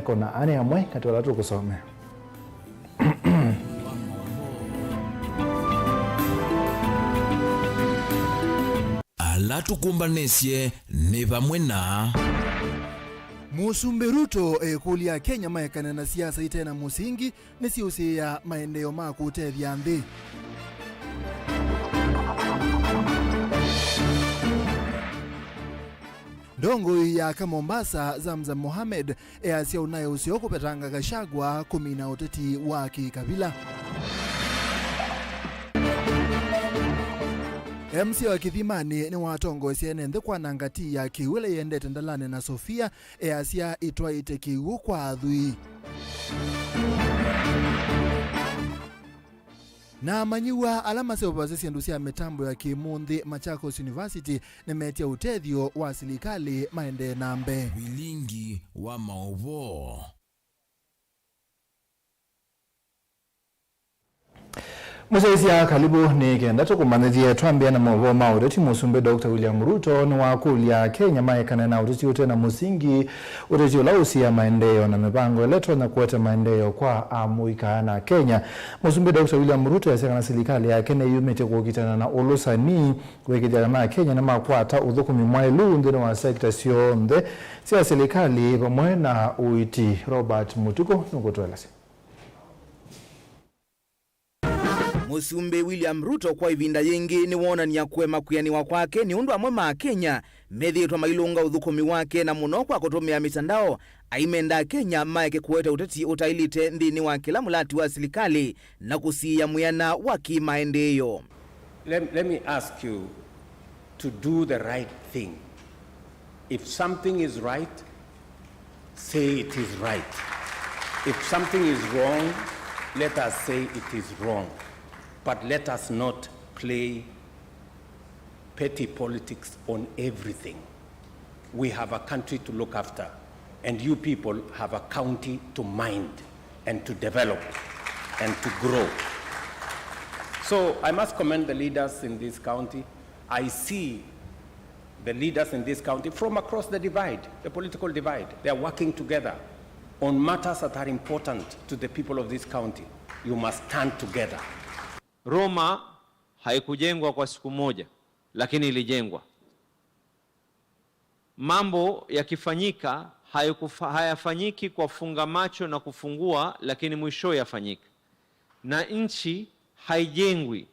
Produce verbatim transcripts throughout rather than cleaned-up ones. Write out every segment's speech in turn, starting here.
Kona ane amwe katĩ ala tũkũsomea. Ala tũkũmbanĩsye nĩ vamwe na. Mũsumbĩ Ruto ekũlya Akenya maekane na siasa ite na mũsingi nĩsiũsĩĩaa maendeeo ma kũtethya nthĩ. Ndongoi ya aka Mombasa, Zamzam Mohamed, easya ũnaĩ ũseo kũvetanga Gachagua kũmina ũteti wa kĩkavila. M C A wa Kĩthimanĩ nĩwatongoesye ene nthĩ kwananga tii ya kĩw'ũ ĩla yĩendete Ndalane na Sofia, easya ĩtwaĩte kĩw'ũ kwa athwii. Na amanyĩw'a ala maseũvasya syĩndũ sya mĩtambo ya kĩmũnthĩ Machakos University nĩmetie ũtethyo wa silikalĩ maendee na mbee. Vilingi wa maũvoo. Mũsyaĩĩsya, kalivu nĩ kenda tũkũmanyĩthye. Twambĩĩa na maũvoo ma ũteti, Mũsumbĩ Doctor William Ruto nĩwakũlya Akenya maekane na ũteti ũte na mũsingi, ũteti ũla ũsiaa maendeeo na mĩvango ĩla ĩtonya kũete maendeeo kwa amũika na Akenya. Mũsumbĩ Doctor William Ruto easya kana silikalĩ yake nĩyumĩtye kũkitana na ũlũsani, kũĩkĩĩthya kana Akenya nĩmakwata ũthũkũmi mwaĩlu nthĩnĩ wa sekta syonthe sya silikalĩ vamwe na ũiiti. Robert Mũtuku nũkũtũelesya. Mũsumbĩ William Ruto kwa ĩvinda yĩngĩ nĩwoonany'a kũema kwĩanĩwa kwake nĩ ũndũ amwe ma Akenya methĩĩtwe mailũnga ũthũkũmi wake, na mũno kwa kũtũmĩa mĩtandao, aimenda Akenya maeke kũete ũteti ũtaĩlĩte nthĩnĩ wa kĩla mũlati wa silikalĩ na kũsiĩĩa mwĩana wa kĩmaendeeo. Let, let me ask you to do the right thing. If something is right, say it is right. If something is wrong, let us say it is wrong. But let us not play petty politics on everything. We have a country to look after, and you people have a county to mind and to develop and to grow. So I must commend the leaders in this county. I see the leaders in this county from across the divide, the political divide. They are working together on matters that are important to the people of this county. You must stand together. Roma haikujengwa kwa siku moja, lakini ilijengwa. Mambo yakifanyika, haikufa-, hayafanyiki kwa funga macho na kufungua, lakini mwisho yafanyika. Na nchi haijengwi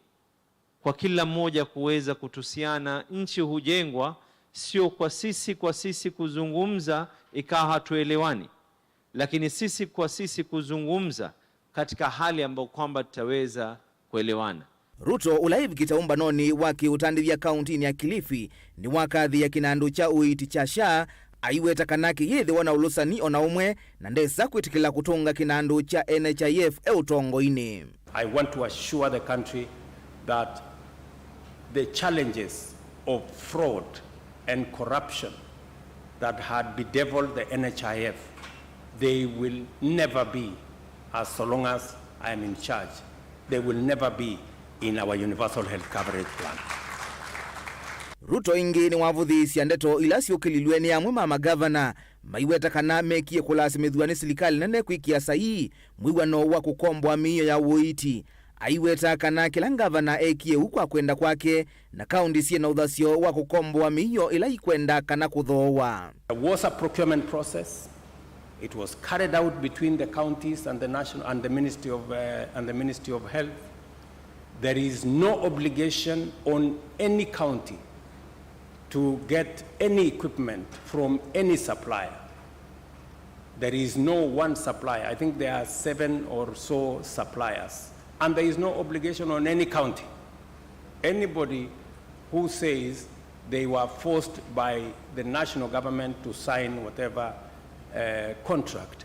kwa kila mmoja kuweza kutusiana. Nchi hujengwa sio kwa sisi kwa sisi kuzungumza ikawa hatuelewani, lakini sisi kwa sisi kuzungumza katika hali ambayo kwamba tutaweza kuelewana. Ruto, ũla ĩvikĩte ũmbanonĩ wa kĩũtandĩthya kauntinĩ ya Kilifi, nĩwakathĩĩa kĩnandũ kya ũiiti kya SHA, aiweta kana kĩyĩthĩwa na ũlũsani o na ũmwe, na ndesa kwĩtĩkĩla kũtũnga kĩnandũ kya N H I F e ũtongoinĩ. I want to assure the country that the challenges of fraud and corruption that had bedeviled the N H I F, they will never be, as so long as I am in charge, they will never be in our universal health coverage plan. Ruto ĩngĩ nĩwavũthĩĩsya ndeto ila syũkĩlilw'e nĩ amwe ma magavana, maiweta kana mekie kũlasimĩthw'a nĩ silikalĩ nene kwĩkĩa saii mwĩw'ano wa kũkomboa mĩio ya ũiiti. Aiweta kana kĩla ngavana ekie ũu kwa kwenda kwake, na kaunti syĩ na ũthasyo wa kũkomboa mĩio ĩla ikwenda kana kũthooa. There was a procurement process. It was carried out between the counties and the national, and the Ministry of, uh, and the Ministry of Health. There is no obligation on any county to get any equipment from any supplier. There is no one supplier. I think there are seven or so suppliers. And there is no obligation on any county. Anybody who says they were forced by the national government to sign whatever, uh, contract,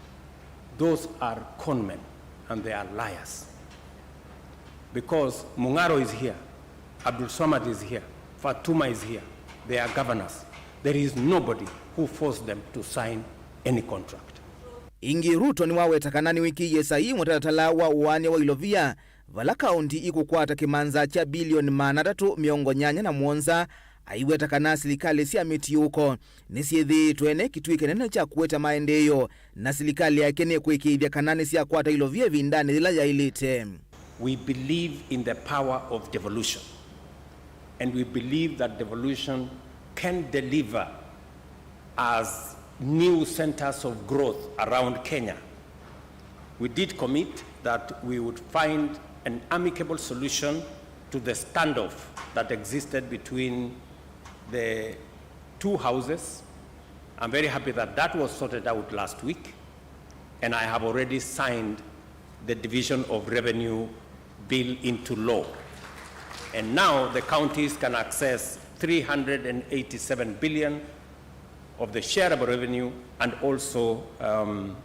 those are con men and they are liars. Because Mung'aro is here, Abdul Samad is here, Fatuma is here, they are governors. There is nobody who forced them to sign any contract. Ĩngĩ, Ruto nĩwaweta kana nĩwĩkĩie saii mũtalatala wa ũaany'a wa ilovia, vala kaunti ikũkwata kĩmanza kya bilioni maana atatũ mĩongo nyanya na mũonza, aiweta kana silikalĩ sya mĩtiũũko nĩsyĩthĩĩtwe ne kĩtuĩ kĩnene kya kũete maendeeo, na silikalĩ yake nĩkwĩkĩĩthya kana nĩsyakwata ilovia ĩvindanĩ yĩla yaĩlĩte. We believe in the power of devolution, and we believe that devolution can deliver as new centers of growth around Kenya. We did commit that we would find an amicable solution to the standoff that existed between the two houses. I'm very happy that that was sorted out last week, and I have already signed the Division of Revenue Bill into law. And now the counties can access three hundred and eighty-seven billion of the shareable revenue and also, um,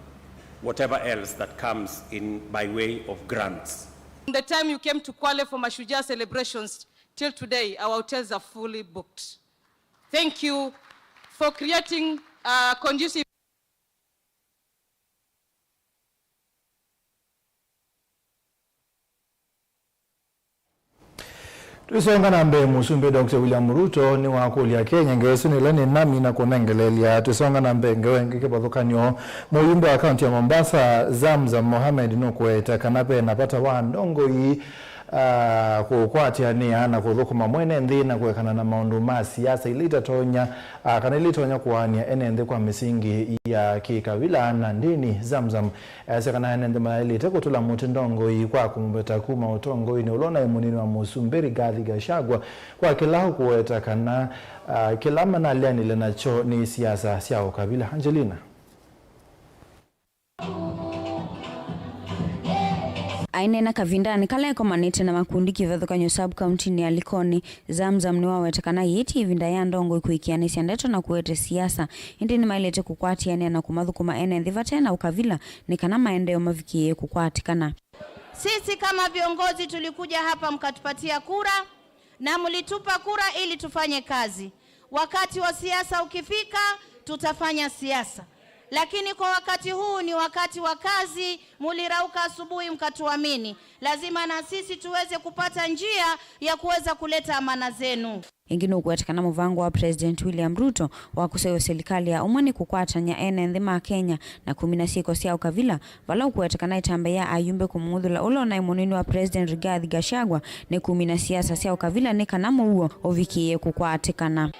whatever else that comes in by way of grants. From the time you came to Kwale for Mashujaa celebrations till today, our hotels are fully booked. Thank you for creating a conducive Tũisonga na mbee, Mũsumbĩ Doctor William Ruto nĩwakũlya Akenya ngewa ĩsu nĩ ĩla nĩ nami na kũnengeleelya. Tũisonga na mbee, ngewa ĩngĩ kĩvathũkany'o. Mũyumbe wa kaunti ya Mombasa, Zamzam Mohamed, nũkũete kana ve na vata wa ndongoi, ah, kũkwatĩanĩa na kũthũkũma mwene nthĩ na kũekana na maũndũ ma siasa ila itatonya, ah, kana ila itonya kũaanĩa ene nthĩ kwa mĩsingi ya kĩkavila na ndĩni. Zamzam easya kana ene nthĩ mayaĩlĩte kũtũla mũtĩ ndongoi kwa kũmũveta kuma ũtongoinĩ ũla ũnaĩ mũnini wa Mũsumbĩ Rigathi Gachagua kwa kĩla ũkũweta kana, ah, kĩla manaleanile nakyo nĩ siasa sya ũkavila. Angelina. Aineena kavindanĩ kala ekomanĩte na makundi kĩvathũkany'o sub-county-nĩ ya Likoni, Zamzam nĩwaweta kana yĩĩ ti ĩvinda ya ndongoi kũĩkĩanĩsya ndeto na kũete siasa, ĩndĩ nĩmaĩlĩte kũkwatĩanĩa na kũmathũkũma ene nthĩ vate na ũkavila nĩ kana maendeeo mavikĩĩe kũkwatĩkana. Sisi kama viongozi tulikuja hapa mkatupatia kura na mlitupa kura ili tufanye kazi. Wakati wa siasa ukifika, tutafanya siasa. Lakini kwa wakati huu ni wakati wa kazi, mulirauka asubuhi mkatuamini. Lazima na sisi tuweze kupata njia ya kuweza kuleta amana zenu. Ĩngĩ nũkũweta kana mũvango wa President William Ruto wa kũseũvya silikalĩ ya ũmwe nĩ kũkwatany'a ene nthĩ ma Kenya na kumina syĩko sya ũkavila, vala ũkũweta kana ĩtambya ya ayumbe kũmũng'uthũla ũla ũnaĩ mũnini wa President Rigathi Gachagua nĩ kumina siasa sya ũkavila nĩ kana mũuo ũvikĩĩe kũkwatĩkana.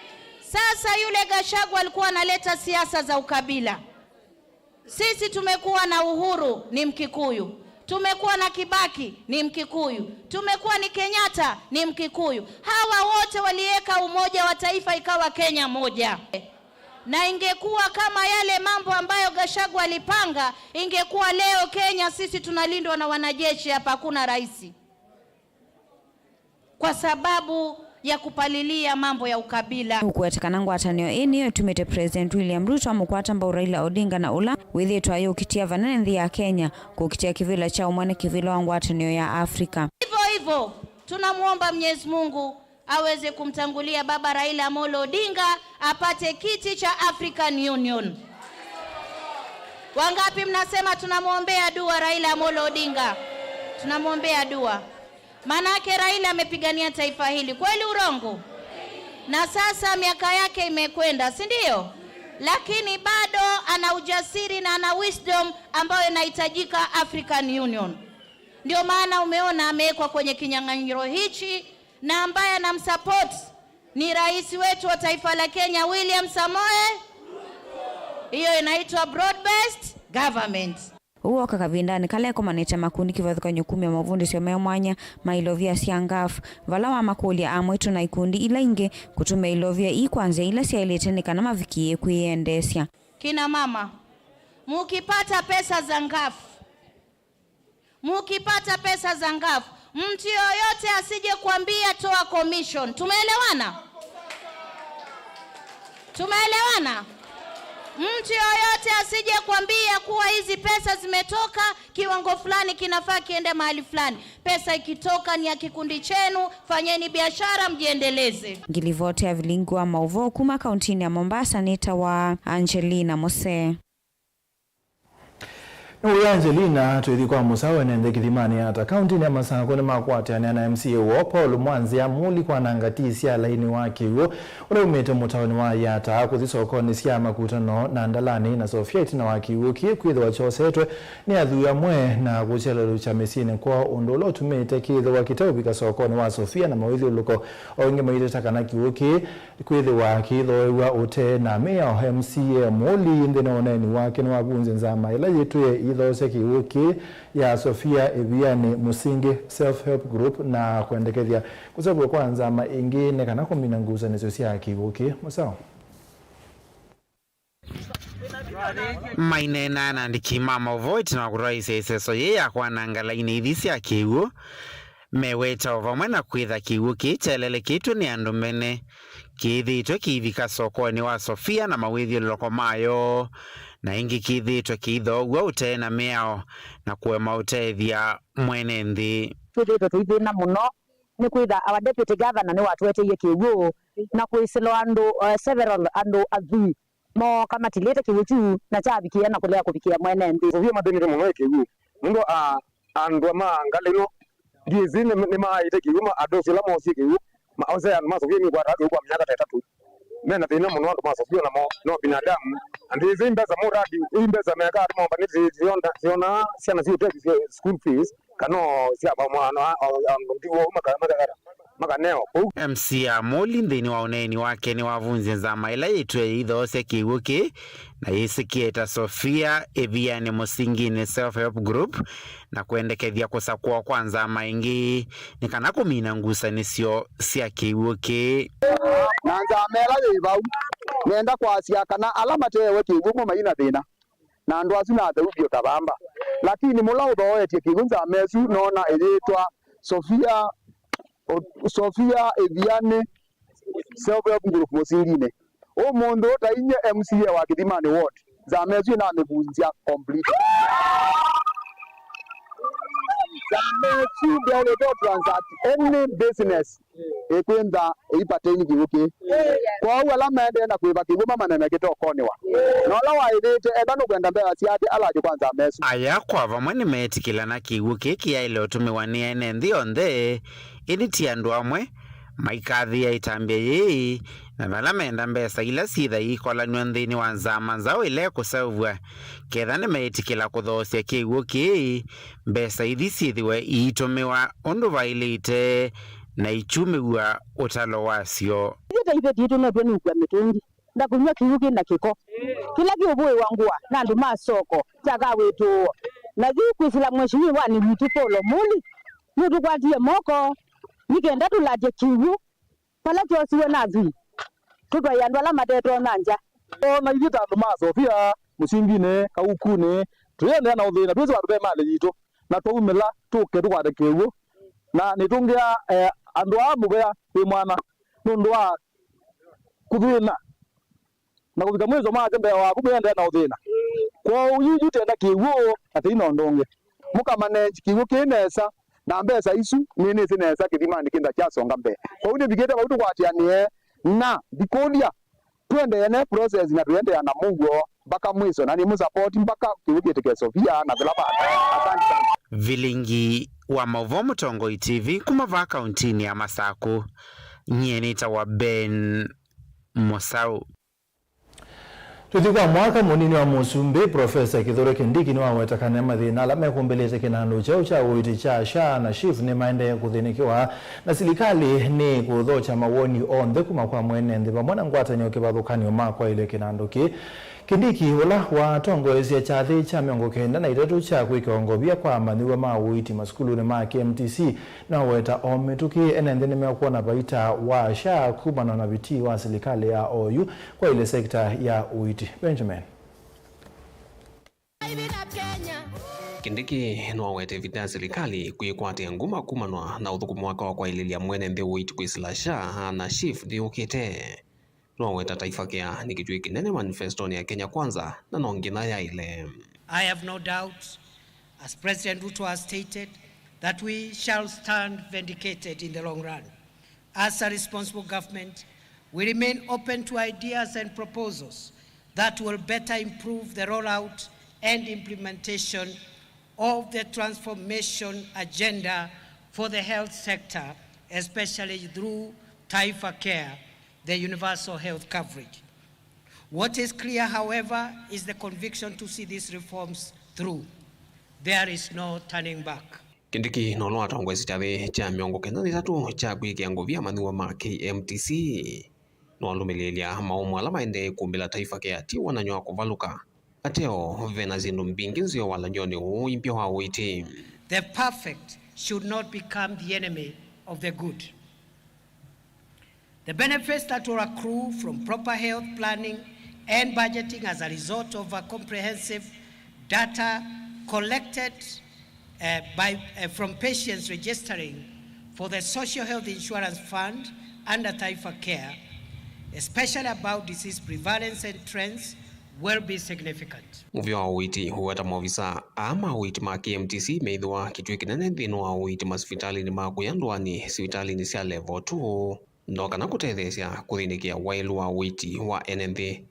Sasa yule Gachagua alikuwa analeta siasa za ukabila. Sisi tumekuwa na Uhuru, ni Mkikuyu. Tumekuwa na Kibaki, ni Mkikuyu. Tumekuwa ni Kenyatta, ni Mkikuyu. Hawa wote waliweka umoja wa taifa ikawa Kenya moja. Na ingekuwa kama yale mambo ambayo Gachagua alipanga, ingekuwa leo Kenya sisi tunalindwa na wanajeshi hapa, hakuna rais. Kwa sababu ya kupalilia mambo ya ukabila. Nũkũweta kana ngwatanĩo ĩĩ nĩyo ĩtumĩte President William Ruto amũkwata mbau Raila Odinga na ũla wĩthĩĩtwe ayũkitĩa vanene nthĩ ya Kenya kũkitĩa kĩvĩla kya ũmwe nĩ kĩvĩla wa ngwatanĩo ya Africa. Hivyo hivyo, tunamwomba Mwenyezi Mungu aweze kumtangulia Baba Raila Amolo Odinga apate kiti cha African Union. Wangapi mnasema tunamwombea dua Raila Amolo Odinga? Tunamwombea dua. Manake Raila amepigania taifa hili. Kweli urongo? Na sasa miaka yake imekwenda, si ndio? Lakini bado ana ujasiri na ana wisdom ambayo inahitajika African Union. Ndio maana umeona amewekwa kwenye kinyang'anyiro hichi, na ambaye anamsupport ni rais wetu wa taifa la Kenya, William Samoei. Hiyo inaitwa broad-based government. Ũu woka kavindanĩ kala ekomanĩte makundi kĩvathũkany'o kumya mavundĩsyo me mwanya ma ilovia sya ngaf, vala wamakũlya amwĩtũ na ikundi ila ingĩ kũtũmĩa ilovia ii kwa nzĩa ila syaĩlĩte nĩ kana mavikĩĩe kwĩyendeesya. Kina mama, mukipata pesa za ngaf, mukipata pesa za ngaf, mtu yoyote asije kuambia toa commission. Tumeelewana? Tumeelewana? Mtu yoyote asije kuambia kuwa hizi pesa zimetoka, kiwango fulani kinafaa kiende mahali fulani. Pesa ikitoka ni ya kikundi chenu, fanyeni biashara, mjiendeleze. Ngilivoti ya vilingi wa mauvoo kuma kauntinĩ ya Mombasa nĩtawa Angelina Mose. Nĩ ũya Angelina, twĩthi kwa mũsaũ ene nthĩ kĩthimanĩ Yatta. Kaũntĩnĩ ya Masakũ nĩmakwatanĩa na M C A woo Paul Mwanzĩa Muli kwananga tii sya lainĩ wa kĩw'ũ ũla umĩte mũtaonĩ wa Yatta kũthi sokonĩ sya Makutano na Ndalani na Sofia ĩtina wa kĩw'ũ kĩĩ kwĩthĩwa kyosetwe nĩ athũi amwe na kũkyelelũkya mĩsyĩnĩ kwoo, ũndũ ũla ũtumĩte kĩthĩwa kĩteũvika sokonĩ wa Sofia na mawĩthyũlũlũko. O ĩngĩ maiteta kana kĩw'ũ kĩĩ kwĩthĩwa kĩithooew'a ũtee na mĩao. M C A Muli nthĩnĩ wa ũneeni wake nĩwavunzye nzama ĩla yĩtwĩe ĩithoosya kĩw'ũ kĩĩ ya Sofia Ĩvianĩ Mũsingi Self Help Group na kwendekethya kũseũvw'a kwa nzama ĩngĩ nĩ kana kũmina ngusanĩsyo sya kĩw'ũ kĩĩ. Mũsaũ. Maineena na andĩki ma maũvoo ĩtina wa kũtwaĩĩsya ĩseso yĩĩ ya kwananga lainĩ ithi sya kĩw'ũ, meweta o vamwe na kwĩtha kĩw'ũ kĩĩ kyelelekĩtw'e nĩ andũ mene kĩĩthĩĩtwe kĩivika sokonĩ wa Sofia na mawĩthyũlũlũko mayo, na ĩngĩ kĩĩthĩĩtwe kĩithoow'a ũtee na mĩao na kũema ũtethya mwene nthĩ. Twĩthĩĩtwe tũithĩna mũno nĩ kwĩtha our deputy governor nĩwatũeteie kĩw'ũ na kwĩsĩlwa andũ, uh, several andũ athwii mooka matilĩte kĩw'ũ kyu na kyavikĩĩa na kũlea kũvikĩa mwene nthĩ. Sofia mathĩnĩte mũno ĩ kĩw'ũ nũndũ a andũ ma ngalĩ ĩno ndyĩsĩ nĩ- nĩmaaĩte kĩw'ũ ma andũ asu ala moosie kĩw'ũ ma- ose andũ ma Sofia mĩkwataa kĩw'ũ kwa myaka ta ĩtatũ. Mena thĩna mũno andũ ma Sofia namo no binadamu. Na ndyĩsĩ mbesa mũradi ii mbesa mekaa nĩmomba nĩ sionaa syana sya ũtethyo sya school fees kana o sya mwana ndiwo makakata makaneo kũu. M C A Muli nthĩnĩ wa ũneeni wake nĩwavunzye nzama ĩla yĩtwĩe yĩithoosya kĩw'ũ kĩĩ na yĩsĩkĩe ta Sofia Ĩvianĩ Mũsinginĩ Self Help Group na kwendekethya kũsakũwa kwa nzama ĩngĩ nĩ kana kũmina ngusanĩsyo sya kĩw'ũ kĩĩ. Na nzama ĩla yĩ vau, nenda kwasya kana ala mateewe kĩw'ũ mo maina thĩna. Na andũ asu nĩ atheu vyũ ta vamba. Lakini mũla ũthooetye kĩw'ũ nzama ĩsu noona ĩyĩtwa Sofia, o- Sofia Ĩvianĩ Self Help Group Mũsinginĩ. Ũmũnthĩ ũũ ta inyie M C A wa Kĩthimanĩ Ward, nzama ĩsu ĩnamĩvunzya complete. Nzama ĩsu ndyaĩlĩte transact any business ĩkwĩntha ĩipateni kĩw'ũ kĩĩ. Kwoou ala maendee na kũĩva kĩw'ũ mamane na kĩtokonĩwa. Na ũla waĩvĩte enda nũkwenda mbesa syake alatye kwa nzama ĩsu. Aya kwa vamwe nĩmeetĩkĩlana kĩw'ũ kĩĩ kĩyaĩle ũtũmĩwa nĩ ene nthĩ yonthe, ĩndĩ ti andũ amwe maikathĩĩa ĩtambya yĩĩ, na vala menda mbesa ila syĩtha iikolanw'a nthĩnĩ wa nzama nzaũ ĩla ĩkũseũvw'a ketha nĩmeetĩkĩla kũthoosya kĩw'ũ kĩĩ, mbesa ithi syĩthĩwe iitũmĩwa ũndũ vaĩlĩte na ikyumĩw'a ũtalo wasyo. Ithyĩ ta ithe titũ no twenũkw'a mĩtũngi, ndakũnyw'a kĩw'ũ kĩ na kĩko kĩla kĩũvũĩwa ngũa na andũ ma soko kyakawĩtũũo. Na yu kwĩsĩla mweshimiwanĩ witũ Paul Muli nũtũkwatie moko nĩ kenda tũlatye kĩw'ũ vala kyosiwe na athwii, tũtwaie andũ ala matetonya ngya. O na ithyĩ ta andũ ma Sofia, Mũsinginĩ, Kaukunĩ, tũyĩendeea na ũthĩna, twĩsĩ vandũ ve malĩ yitũ, na twaumĩla tũke tũkwate kĩw'ũ. Na nĩtũngĩa, eh, andũ aa mũvea wĩ mwana nũndũ wa kũthĩna na kũvika mwĩso make mbee waku mwĩendeea na ũthĩna. Kwoou yu yu tenda kĩw'ũ na tei na ũndũ ũngĩ. Mũkamanenji kĩw'ũ kĩĩ nesa, na mbesa isu nĩnĩsĩ nesa kĩthimanĩ kĩntha kyasonga mbee. Kwoou nĩvikĩte vau tũkwatĩanĩe na ndikũlya tũendee ne process na tũendeea na mũuo mpaka mwiso, na nĩmũsapoti mpaka kĩw'ũ kĩtĩke Sofia na vĩla vangĩ. Asante sana. Vilingi wa maũvoo Mũtongoi T V kuma vaa kauntinĩ ya Masakũ, nyie nĩtawa Ben Mũsaũ. Tũthi kwa mwaka, mũnini wa mũsumbĩ, Profesa Kithure Kindiki nĩwaweta kana mathĩna ala mekũmbĩlĩte kĩnandũ kyaũ kya ũiiti kya SHA na SHIF nĩmaendee kũthĩnĩkĩwa, na silikalĩ nĩkũthokya mawoni onthe kuma kwa mwene nthĩ vamwe na ngwatanĩo kĩvathũkany'o ma kwaĩlya kĩnandũ kĩĩ. Kindiki, ũla watongoesye kyathĩ kya mĩongo kenda na itatũ kya kwĩkĩwa ngovia kwa amanyĩw'a ma ũiiti masukulunĩ ma K M T C, nĩwaweta o mĩtũkĩ ene nthĩ nĩmekwona vaita wa SHA kumana na vitii wa silikalĩ ya oyu kwaĩlya sekita ya ũiiti. Benjamin. Kindiki nĩwawete ĩvĩtya ya silikalĩ kwĩkwatĩa nguma kumanwa na ũthũkũmi wake wa kwaĩlĩlya mwene nthĩ ũiiti kwĩsĩla SHA na SHIF nthĩ yũkĩte. Nĩwaweta Taifa Care nĩ kĩtw'ĩ kĩnene manifestonĩ ya Kenya Kwanza na no nginya yaĩle. I have no doubt, as President Ruto has stated, that we shall stand vindicated in the long run. As a responsible government, we remain open to ideas and proposals that will better improve the rollout and implementation of the transformation agenda for the health sector, especially through Taifa Care, the universal health coverage. What is clear, however, is the conviction to see these reforms through. There is no turning back. Kindiki, na ũla watongoesye kyathĩ kya mĩongo kenda na itatũ kya kwĩkĩa ngũvi amanyĩw'a ma K M T C, nĩwalũmĩlĩĩlya maũmũ ala maendee kũmbĩla Taifa Care ti wonany'o wa kũvalũka. Ateo, ve na syĩndũ mbingĩ nzeo walany'onĩ ũũ imbya wa ũiiti. The perfect should not become the enemy of the good. The benefits that will accrue from proper health planning and budgeting as a result of a comprehensive data collected, uh, by, uh, from patients registering for the Social Health Insurance Fund under Taifa Care, especially about disease prevalence and trends, will be significant. Mũvĩa wa ũiiti ũweta maovisaa aa ma ũiiti ma K M T C meĩthĩwa kĩtuĩ kĩnene nthĩnĩ wa ũiiti masivitalĩnĩ ma kũya ndũanĩ, sivitalĩnĩ sya level two, no kana kũtetheesya kũthĩnĩkĩa waĩlu wa ũiiti wa ene nthĩ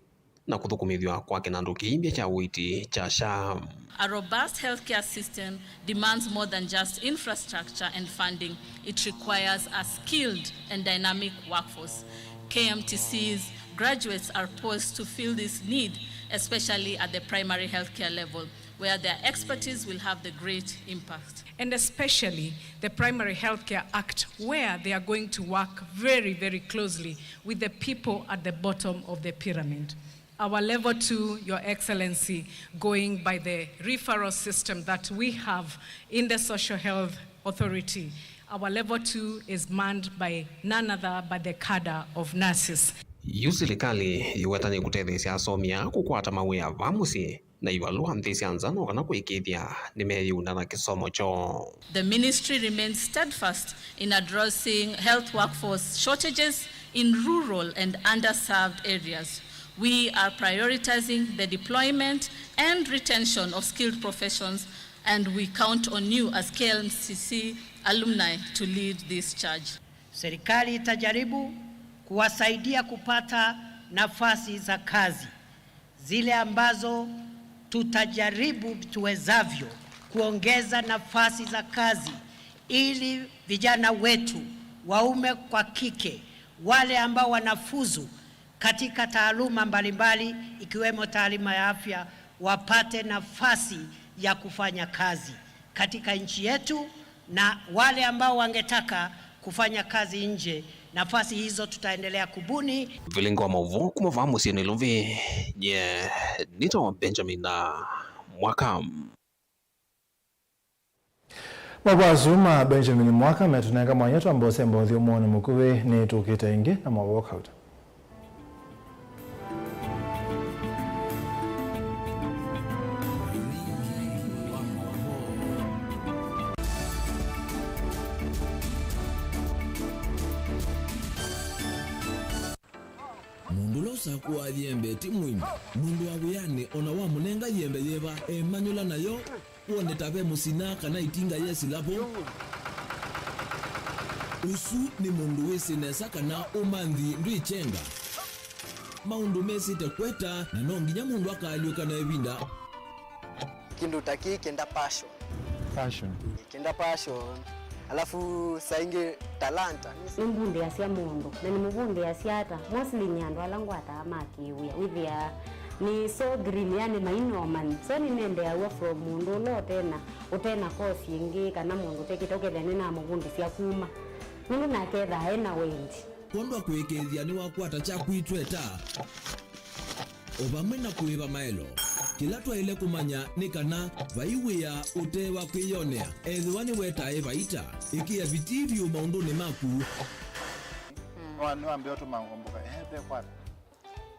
na kũthũkũmĩthw'a kwa kĩnandũ kĩimbya kya ũiiti kya SHA. A robust healthcare system demands more than just infrastructure and funding. It requires a skilled and dynamic workforce. K M T C's graduates are poised to fill this need, especially at the primary healthcare level, where their expertise will have the great impact. And especially the Primary Healthcare Act, where they are going to work very, very closely with the people at the bottom of the pyramid. Our level two, Your Excellency, going by the referral system that we have in the Social Health Authority, our level two is manned by none other but the cadre of nurses. Yu silikalĩ yĩweta nĩkũtetheesya asomi aa kũkwata mawĩa vaa mũsyĩ, na ivalũa nthĩ sya nza no kana kũĩkĩĩthya nĩmeyĩuna na kĩsomo kyoo. The ministry remains steadfast in addressing health workforce shortages in rural and underserved areas. We are prioritizing the deployment and retention of skilled professions, and we count on you as K M T C alumni to lead this charge. Serikali itajaribu kuwasaidia kupata nafasi za kazi zile ambazo tutajaribu tuwezavyo kuongeza nafasi za kazi ili vijana wetu, waume kwa kike, wale ambao wanafuzu katika taaluma mbalimbali, ikiwemo taaluma ya afya, wapate nafasi ya kufanya kazi katika nchi yetu, na wale ambao wangetaka kufanya kazi nje, nafasi hizo tutaendelea kubuni. Vilingi wa maũvoo kuma vaa mũsyĩ Nairobi, nye nĩtawa Benjamin Mwaka. Maũvoo asu ma Benjamin Mwaka metũnenga mwanya twambe ũsemba ũthyũmũonĩ mũkuvĩ. Nĩtũkĩte ĩngĩ na maũvoo kauta. Mũndũ ũla ũsakũaa yembe ti mũimbi. Mũndũ wa wĩanĩ o na wamũnenga yembe yĩva, emanyũla nayo, wone ta ve mũsina kana ĩtinga yesĩla vo. Ũsu nĩ mũndũ wĩsĩ nesa kana ũmanthi ndwĩ kyenga. Maũndũ mesĩte kweta, na no nginya mũndũ akaalyũka na ĩvinda. Kĩndũ ta kĩĩ kĩenda passion. Passion. Kĩenda passion. Alafu saa ingĩ talanta. Nĩmbundĩasya mũndũ, na nĩmũvundĩasya ata? Mostly nĩ andũ ala ngwataa ma kĩwĩa. Wĩthĩaa nĩ so green, yani mainomani. So nĩnendeaw'a from mũndũ ũla ũtena, ũtena course ĩngĩ, kana mũndũ ũtekĩte, ũkethĩa nĩnamũvundĩsya kuma. Nũndũ nake ethaa ena wendi. Kwondũ wa kũĩkĩĩthya nĩwakwata kyaku itweta. O vamwe na kũĩva maelo, kĩla twaĩle kũmanya nĩ kana vai wĩa ũte wa kwĩyonea. Ethĩwa nĩwetae vaita, ĩkĩa vitii vyũ maũndũnĩ maku. Nĩwa-, nĩwambĩa ũtũma ngomboka, ehe, ve kwata.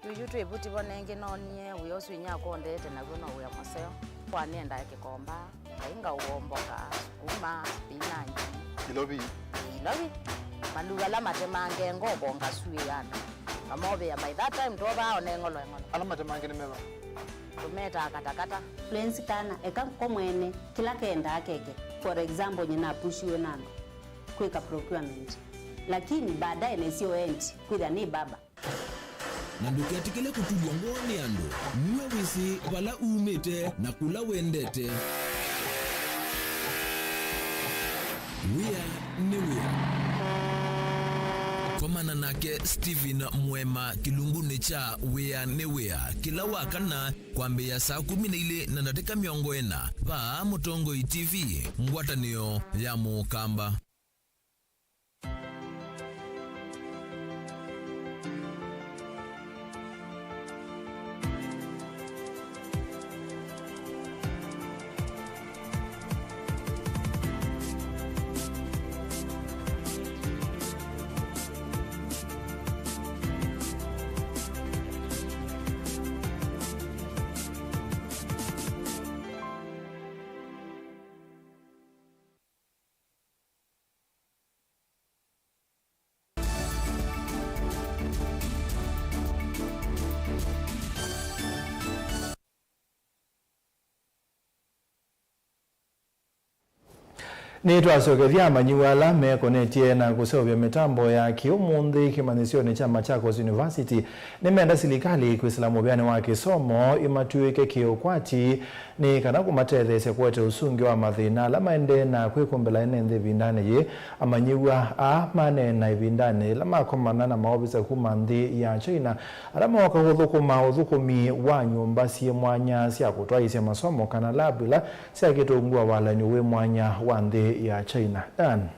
Yuyu twĩ vuti vo nengĩ noonie wĩa ũsu inyia akondete naw'o no wĩa mũseo. Kwa nĩendae kĩkomba. Ngai ngaũomboka, sukuma, spinach. Ilovi. Ilovi. Maluu ala matemange ngoko ngasuĩana. Ngamũvĩa by that time twovaa one ng'olo eng'olo. Ala matemange nĩ meva? Tũmetaa katakata. Fluency kana eka ko mwene kĩla kendaa keke. For example, nyina apushiwe na andũ kwĩka procurement. Lakini baadaye nesio endi kwĩthĩa nĩ baba. Na ndũketĩkĩle kũtulw'a ngoo nĩ andũ. Nue wĩsĩ vala umĩte na kũla wendete. Wĩa nĩ wĩa. Komana nake Stephen Mwema kĩlungunĩ kya Wĩa nĩ Wĩa kĩla wa kana kwambĩĩa saa kũmi na ilĩ na ndatĩka mĩongo ĩna vaa Mũtongoi T V, ngwatanĩo ya Mũkamba. Nĩtwasyokethya amanyĩw'a ala mekonetye na kũseũvya mĩtambo ya kĩ-ũmũnthĩ kĩmanyĩsyonĩ kya Machakos University nĩmenda silikalĩ kwĩsĩla mũvĩanĩ wa kĩsomo ĩmatw'ĩke kĩ-ũkwati nĩ kana kũmatetheesya kũete ũsũngĩo wa mathĩna ala maendee na kwĩkũmbĩla ene nthĩ ĩvindanĩ yĩĩ. Amanyĩw'a aa maneena ĩvindanĩ yĩla makomana na maovisa kuma nthĩ ya China ala mooka kũthũkũma ũthũkũmi wa nyũmba syĩ mwanya sya kũtwaĩĩsya masomo kana lab ila syakĩtwe ungu wa walany'o wĩ mwanya wa nthĩ ya China. Dan.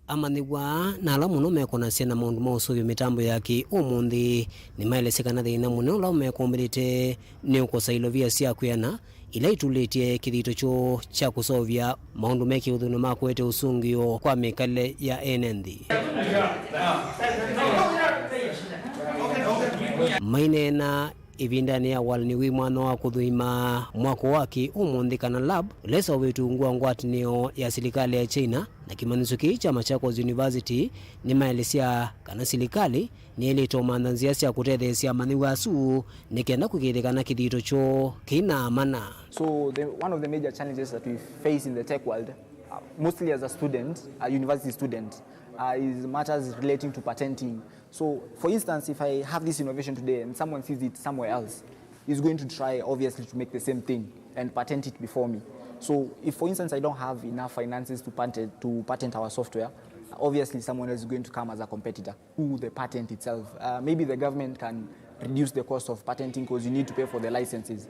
Amanyĩw'a aa na ala mũno mekonasya na maũndũ ma ũseũvya mĩtambo ya kĩ-ũmũnthĩ nĩmaelesya kana thĩna mũnene ũla ũmekũmbĩlĩte nĩ ũkosa ilovia sya kwĩana ila itulĩtye kĩthito kyoo kya kũseũvya maũndũ me kĩũthũnĩ ma kũete ũsũngĩo kwa mĩkalĩle ya ene nthĩ. Maineena ĩvindanĩ ya walany'o wĩ mwanya wa kũthũima mwako wa kĩ-ũmũnthĩ kana lab, ũla ũseũvĩtw'e ungu wa ngwatanĩo ya silikalĩ ya China na kĩmanyĩsyo kĩĩ kya Machakos University, nĩmaelesya kana silikalĩ nĩyaĩlĩte ũmantha nzĩa sya kũtetheesya amanyĩw'a asu nĩ kenda kũĩkĩĩthya kana kĩthito kyoo kĩna mana. So the, one of the major challenges that we face in the tech world, uh, mostly as a student, a university student, uh, is matters relating to patenting. So, for instance, if I have this innovation today and someone sees it somewhere else, he's going to try, obviously, to make the same thing and patent it before me. So, if, for instance, I don't have enough finances to patent, to patent our software, obviously, someone else is going to come as a competitor to the patent itself. Uh, maybe the government can reduce the cost of patenting because you need to pay for the licenses.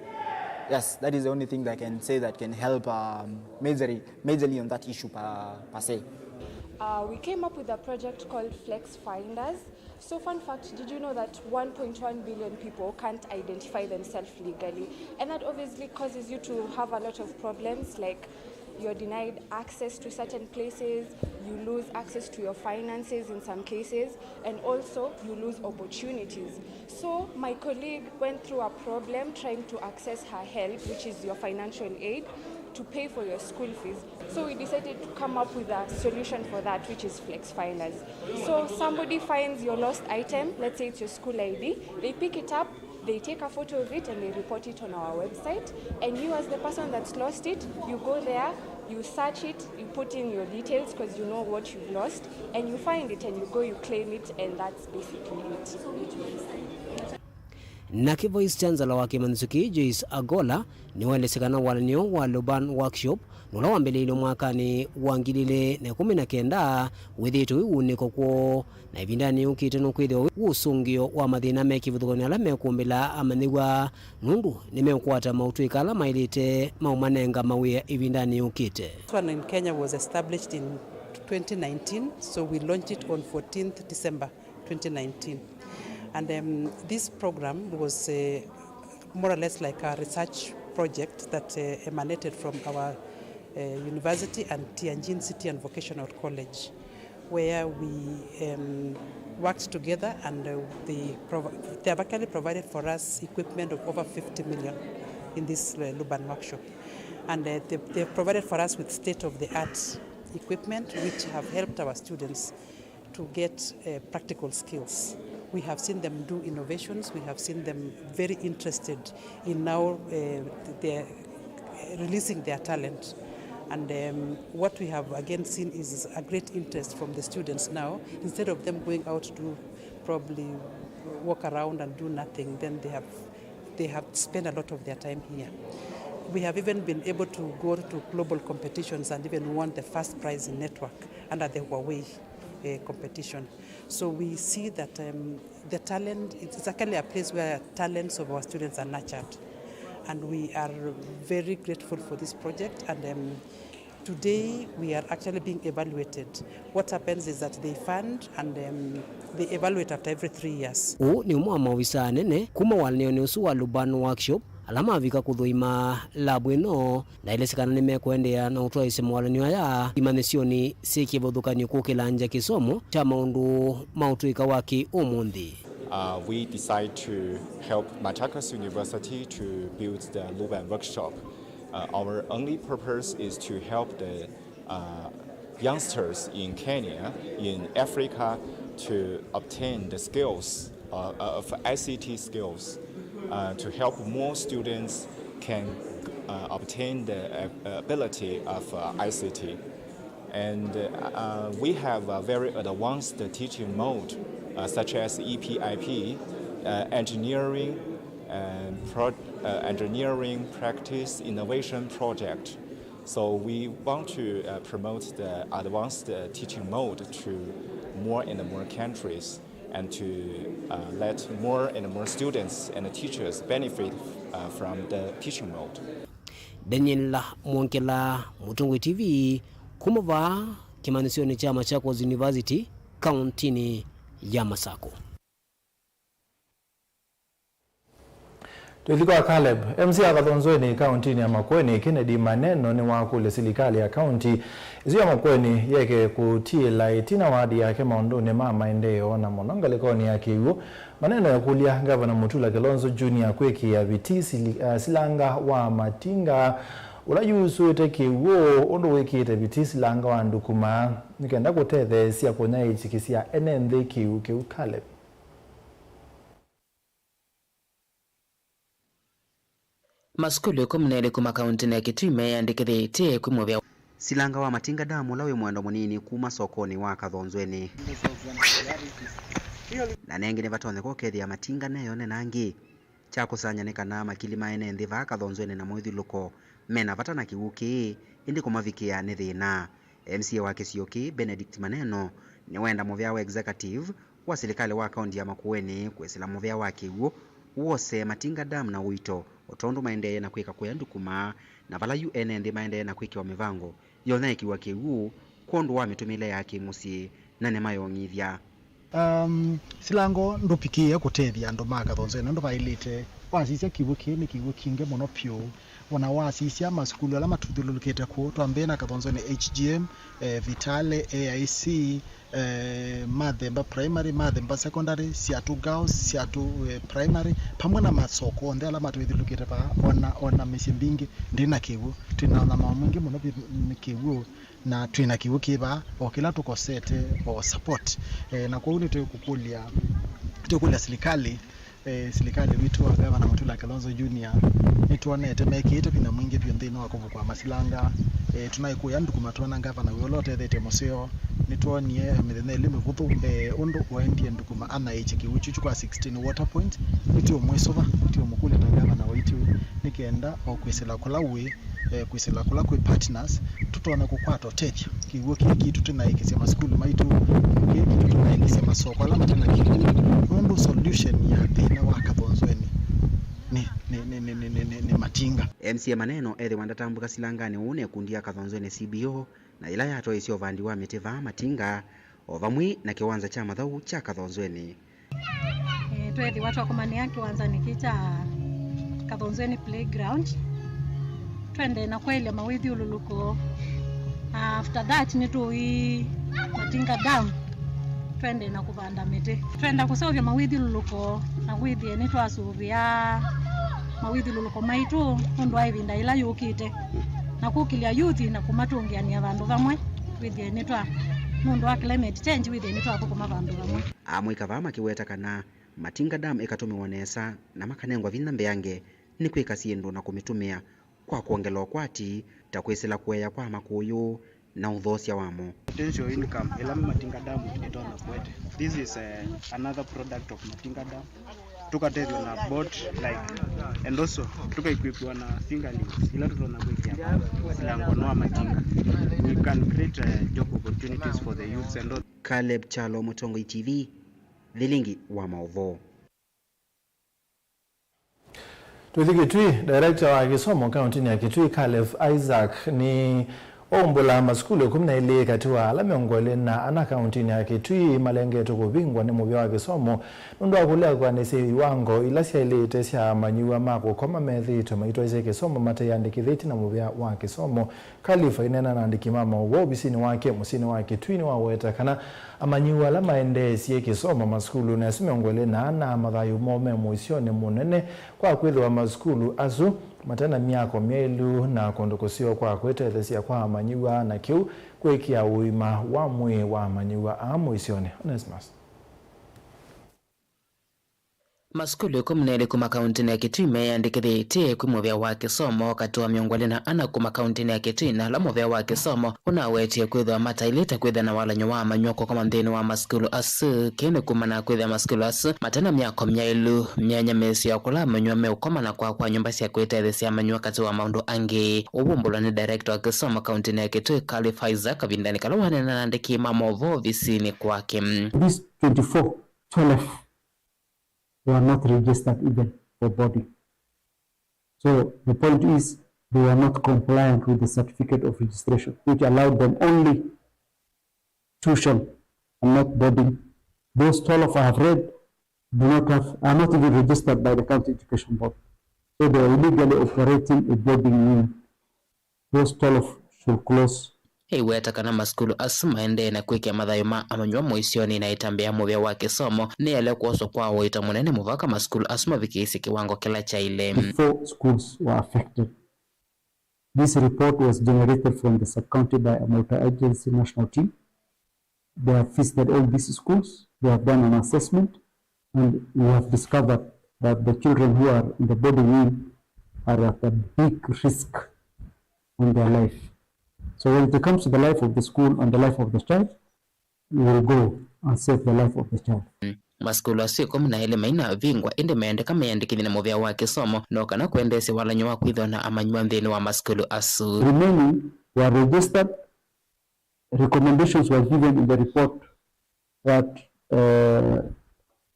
Yes, that is the only thing that I can say that can help, um, majorly, majorly on that issue per, per se. Uh, we came up with a project called Flex Finders. So, fun fact, did you know that one point one billion people can't identify themselves legally? And that obviously causes you to have a lot of problems, like you're denied access to certain places, you lose access to your finances in some cases, and also you lose opportunities. So my colleague went through a problem trying to access her help, which is your financial aid, to pay for your school fees. So we decided to come up with a solution for that, which is Flex Finders. So somebody finds your lost item, let's say it's your school I D, they pick it up, they take a photo of it and they report it on our website. And you, as the person that's lost it, you go there, you search it, you put in your details because you know what you've lost, and you find it and you go, you claim it, and that's basically it. Nake Vice Chancellor wa kĩmanyĩsyo kĩĩ, Joyce Agola, nĩwaelesya kana walany'o wa Luban Workshop na ũla wambĩlĩĩilwe mwakanĩ wa ngili ilĩ na ĩkũmi na kenda wĩthĩĩtwe wĩ wunĩko kwoo, na ĩvindanĩ yũkĩte nũkwĩthĩwa wĩ ũsũngĩo wa mathĩna me kĩvathũkany'o ala mekũmbĩla amanyĩw'a, nũndũ nĩmeũkwata maũtw'ĩka ala maĩlĩte maũmanenga mawĩa ĩvindanĩ yũkĩte. This one in Kenya was established in twenty nineteen, so we launched it on fourteenth December twenty nineteen. And, um, this program was, uh, more or less like a research project that, uh, emanated from our, uh, university and Tianjin City and Vocational College, where we, um, worked together and, uh, they provi-, they have actually provided for us equipment of over fifty million in this, uh, Luban workshop. And, uh, they, they have provided for us with state-of-the-art equipment which have helped our students to get, uh, practical skills. We have seen them do innovations. We have seen them very interested in now, uh, their, releasing their talent. And um, what we have again seen is a great interest from the students now. Instead of them going out to probably walk around and do nothing, then they have they have spent a lot of their time here. We have even been able to go to global competitions and even won the first prize in network under the Huawei uh, competition. So we see that um, the talent, it's actually a place where talents of our students are nurtured. And we are very grateful for this project. And um, today we are actually being evaluated. What happens is that they fund and um, they evaluate after every three years. Ũũ nĩ ũmwe wa maovisaa anene kuma walanĩonĩ ũsu wa Luban Workshop, ala mavika kũthũima lavu ĩno, na ĩlĩsĩ kana nĩmekũendeea na ũtwaĩĩsya mawalany'o aya imanyĩsyonĩ syĩ kĩvathũkany'o kũkĩlangya kĩsomo kya maũndũ ma ũtũĩka wa kĩ-ũmũnthĩ. Uh, we decide to help Machakos University to build the Luban Workshop. Uh, our only purpose is to help the uh, youngsters in Kenya, in Africa, to obtain the skills uh, of I C T skills uh, to help more students can uh, obtain the uh, ability of uh, I C T. And uh, we have a very advanced teaching mode, uh, such as E P I P, uh, engineering, and pro- uh, engineering practice innovation project. So we want to uh, promote the advanced uh, teaching mode to more and more countries and to uh, let more and more students and teachers benefit uh, from the teaching mode. Daniel Mwongela, Mũtongoi T V, kuma vaa kĩmanyĩsyonĩ kya Machakos University, kaũntĩnĩ ya Masakũ. Twĩthi kwa Caleb. M C a Kathonzweni kaũntĩnĩ ya Makueni, Kennedy Maneno, nĩwakũlya silikalĩ ya kaũntĩ ĩsu ya Makueni yeke kũtiĩla ĩtina wadi yake maũndũnĩ ma maendeeo, na mũno ngalĩkonĩ ya kĩw'ũ. Maneno ekũlya Ngavana Mutula Kilonzo Junior kwĩkĩĩa vitii sili- ah, silanga wa Matinga ũla yusũĩte kĩw'ũ ũndũ wĩkĩĩte vitii silanga wa Ndukuma nĩ kenda kũtetheesya kũnyaĩĩkĩsya ene nthĩ kĩw'ũ kĩu. Caleb. Masukulu ĩkũmi na elĩ kuma kaũntĩnĩ ya Kitui meyĩandĩkĩthĩtye kwĩ mũvĩa. Silanga wa Matinga Dam ũla wĩ mwendo mũnini kuma sokonĩ wa Kathonzweni. Na nengĩ nĩvatonyeka ũkethĩa Matinga neyone na angĩ. Kya kũsany'a nĩ kana makili ma ene nthĩ vaa Kathonzweni na mũĩthyũlũko mena vata na kĩw'ũ kĩĩ, ĩndĩ kũmavikĩa nĩ thĩna. M C A wa kĩsio kĩĩ, Benedict Maneno, nĩwenda mũvĩa wa executive wa silikalĩ wa kaũntĩ ya Makueni kwĩsĩla mũvĩa wa kĩw'ũ wose Matinga Dam na ũito, o tondũ maendeeye na kwĩka kũya Ndukuma, na vala yu ene nthĩ maendeeye na kwĩkĩwa mĩvango ya ũnyaĩĩkĩw'a kĩw'ũ kwondũ wa mĩtũmĩle ya kĩ-mũsyĩ, na nĩmayong'ithya. Um, silanga ndũvikĩĩe kũtethya andũ ma Kathonzweni ũndũ vaĩlĩte. Wasisya kĩw'ũ kĩĩ nĩ kĩw'ũ kingĩ mũno vyũ. O na wasisya masukulu ala matũthyũlũlũkĩte kũũ, twambĩĩe na Kathonzweni H G M, eh, Vitale, A I C, eh, Mathemba Primary, Mathemba Secondary, Siatu Girls, Siatu, eh, Primary, pamwe na masoko onthe ala matũthyũlũlũkĩte vaa, o na, o na mĩsyĩ mbingĩ ndĩ na kĩw'ũ. Twĩ na ũnyamao mwingĩ mũno vyũ nĩ kĩw'ũ. Na twĩ na kĩw'ũ kĩ vaa, o kĩla tũkosete, o support. Eh, na kwoou nĩtũkũkũlya, nĩtũkũlya silikalĩ, eh, silikalĩ witũ wa Ngavana Mutula Kilonzo Junior, nĩtwonete mekĩĩte vinya mwingĩ vyũ nthĩnĩ wa kũvukũa masilanga. Eh, tũnaĩ kũya Ndukuma twona ngavana wĩ ũla ũtethetye mũseo. Nĩtwonie mĩthenya ĩlĩ mĩvũthũ, eh, ũndũ waendie Ndukuma anyaĩĩkye kĩw'ũ kyu kyu kwa sixteen water points. Nĩtũũmwĩsũva, nĩtũũmũkũlya ta ngavana waitũ, nĩ kenda o kwĩsĩla kũla wĩ, eh, kwĩsĩla kũla kwĩ partners, tũtonya kũkwata ũtethyo. Kĩw'ũ kĩĩ kitũ tũnaĩkĩsya masukulu maitũ, kĩĩ kitũ tũnaĩkĩsya masoko ala mate na kĩw'ũ, nũndũ solution ya thĩna wa Kathonzweni nĩ, nĩ, nĩ Matinga. M C A Maneno ethĩwa ndatambũka silanganĩ ũũ na ĩkundi ya Kathonzweni C B O, na yĩla yatwaĩĩsye ũvandi wa mĩtĩ vaa Matinga, o vamwe na kĩwanza kya mathaũ kya Kathonzweni. Eh, tweethĩwa twakomanĩa kĩwanzanĩ kĩĩ kya Kathonzweni Playground, twendee na kwaĩlya mawĩthyũlũlũko. After that, nĩtũĩ Matinga Dam, twendee na kũvanda mĩtĩ. Twenda kũseũvya mawĩthyũlũlũko na kwĩthĩe nĩtwasũvĩa mawĩthyũlũlũko maitũ nũndũ wa ĩvinda yĩla yũkĩte, na kũkĩlya youth na kũmatũngĩanĩa vandũ vamwe, wĩthĩe nĩtwa, nũndũ wa climate change, wĩthĩe nĩtwathũkũma vandũ vamwe. Amũika vaa makĩweta kana Matinga Dam ĩkatũmĩwa nesa na makanengwa vinya mbeange nĩ kwĩka syĩndũ na kũmĩtũmĩa kwa kwongela ũkwati ta kwĩsĩla kũea kwa makũyũ na ũthoosya wamo. Potential income ĩla Matinga Dam ĩtonya kũete. This is, eh, another product of Matinga Dam. Tũkatethw'a na boat, like, and also tũkaequipiwa na fingerlings ila tũtonya kwĩkĩa silangonĩ wa Matinga. We can create, eh, job opportunities for the youths and all. Caleb Kyalo, Mũtongoi T V, Vilingi wa Maũvoo. Tũthi Kitui, director wa kĩsomo kaũntĩnĩ ya Kitui, Caleb Isaac, nĩ aumbũla masukulu ĩkũmi na elĩ katĩ wa ala mĩongo ĩlĩ na ana kaũntĩnĩ ya Kitui malengetwe kũvingwa nĩ mũvĩa wa kĩsomo nũndũ wa kũlea kũkanĩsya iwango ila syaĩlĩte sya amanyĩw'a ma kũkoma methĩĩtwe maitwaĩsya kĩsomo mateyandĩkĩthĩtye na mũvĩa wa kĩsomo. Caleb aineena na andĩki ma maũvoo ovisinĩ wake mũsyĩnĩ wa Kitui nĩwaweta kana amanyĩw'a ala maendeesye kĩsomo masukulunĩ asu mĩongo ĩlĩ na ana, mathayũ moo me mũisyonĩ mũnene kwa kwĩthĩwa masukulu asu mate na myako myaĩlu na kũndũ kũseo kwa kwĩtetheesya kwa amanyĩw'a, na kĩu kũĩkĩa ũima wa mwĩĩ wa amanyĩw'a aa mũisyonĩ. Onesmus. Masukulu ĩkũmi na elĩ kuma kaũntĩnĩ ya Kitui meyandĩkĩthĩtye kwĩ mũvĩa wa kĩsomo katĩ wa mĩongo ĩlĩ na ana kuma kaũntĩnĩ ya Kitui, na ala mũvĩa wa kĩsomo ũnawetie kwĩthĩwa mataĩlĩte kwĩthĩa na walany'o wa amanyĩw'a kũkoma nthĩnĩ wa masukulu asu. Kĩĩ nĩ kumana na kwĩthĩa masukulu asu mate na myako myaĩlu, myanya mĩseo ya kũla amanyĩw'a meũkoma, na kwakwa nyũmba sya kwĩtetheesya amanyĩw'a, katĩ wa maũndũ angĩ. Ũu waumbũlwa nĩ director wa kĩsomo kaũntĩnĩ ya Kitui, Caleb Isaac, kavindanĩ kala waneena na andĩki ma maũvoo ovisinĩ kwake. These twenty-four, twelve were not registered even for boarding. So the point is, they were not compliant with the certificate of registration, which allowed them only tuition and not boarding. Those twelve I have read do not have, are not even registered by the County Education Board. So they are illegally operating a boarding wing. Those twelve should close. Ĩweta kana masukulu asu maendee na kwĩkĩa mathayũ ma amanyĩw'a mũisyonĩ, na ĩtambya ya mũvĩa wa kĩsomo nĩyaĩle kwoswa kwa ũito mũnene mũvaka masukulu asu mavikĩĩsye kĩwango kĩla kyaĩle. Before schools were affected. This report was generated from the sub-county by a multi-agency national team. They have visited all these schools, they have done an assessment, and we have discovered that the children who are in the boarding wing are at a big risk on their life. So when it comes to the life of the school and the life of the child, we will go and save the life of the child. Masukulu asu ĩkũmi na elĩ mainavingwa, ĩndĩ meendeka meyandĩkĩthye na mũvĩa wa kĩsomo no kana kwendeesya walany'o wa kwĩthĩwa na amanyĩw'a nthĩnĩ wa masukulu asu. Remaining were registered. Recommendations were given in the report that, uh,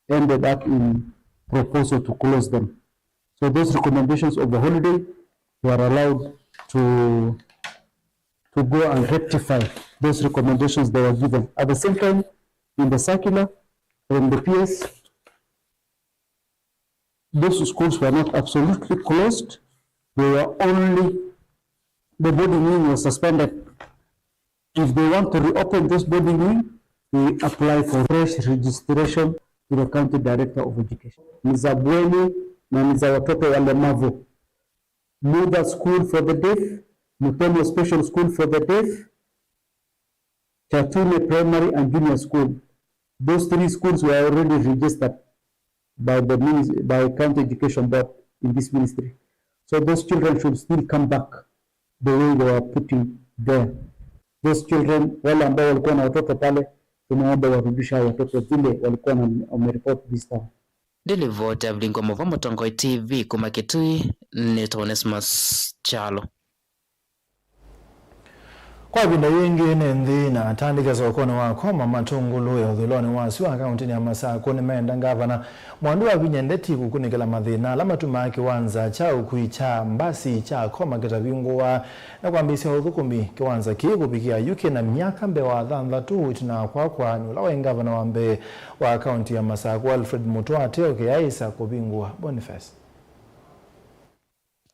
ended up in proposal to close them. So those recommendations of the holiday were allowed to, to go and rectify those recommendations they were given. At the same time, in the circular from the P S, those schools were not absolutely closed. They were only, the boarding wing was suspended. If they want to reopen those boarding wing, they apply for fresh registration to the County Director of Education. Ni za bweni na ni za watoto walemavu. Muda School for the Deaf, Mutomo Special School for the Deaf, Chatune Primary and Junior School. Those three schools were already registered by the minis-, by County Education Board in this ministry. So those children should still come back the way they were putting there. Those children, wale ambao walikuwa na watoto pale, tunaomba warudishe hao watoto vile walikuwa na, wamereport this time. Ndilivoti ya Vilingi wa Maũvoo Mũtongoi T V kuma Kitui, nĩ Onesmus Kyalo. Kwa ĩvinda yĩngĩ, nĩ nthĩ na atandĩki sokonĩ wa Koma Matũngũlũ ya ũthũĩlonĩ wa sua kaũntĩnĩ ya Masakũ nĩmenda ngavana Mwandu Wavinya Ndeti kũkunĩkĩla mathĩna ala matumaa kĩwanza kya ũkui kya mbasi kya Koma kĩtavingũwa na kwambĩĩsya ũthũkũmi kĩwanza kĩĩ kũvikĩa yu kĩ na myaka mbee wa thanthatũ ĩtina wa kwakwa nĩ ũla waĩ ngavana wa mbee wa kaũntĩ ya Masakũ, Alfred Mutua, ateũkĩa aĩsa kũvingũwa. Boniface.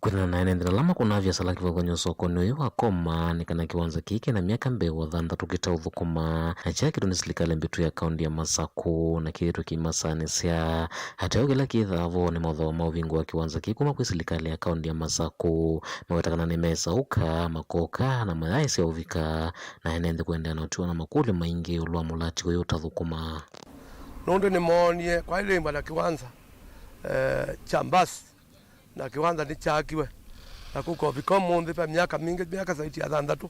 Kwĩthana na ene nthĩ ala makũnaa viasala kĩvathũkany'o sokonĩ ũyũ wa Koma nĩ kana kĩwanza kĩĩ kĩna myaka mbee wa thanthatũ kĩtaũthũkũma, na kyaakĩtwe nĩ silikalĩ mbĩtu ya kaũntĩ ya Masakũ, na kĩthĩtwe kĩimasanĩsya ateo kĩla kĩthaa vo nĩ mothoa ma ũvingũa kĩwanza kĩĩ kuma kwĩ silikalĩ ya kaũntĩ ya Masakũ. Maweta kana nĩmesaũka, makoka, na mayaĩsya ũvika, na ene nthĩ kũendeea na ũtiwa na makũlyo maingĩ ĩũlũ wa mũlati ũyũ ũtathũkũma. Nũndũ nĩmoonie kwaĩlĩmbwa na kĩwanza, eh, kya mbasi. Na kĩwanza nĩkyaakiwe, Na kũkũvika ũmũnthĩ, ve myaka mingĩ, myaka zaidi ya thanthatũ,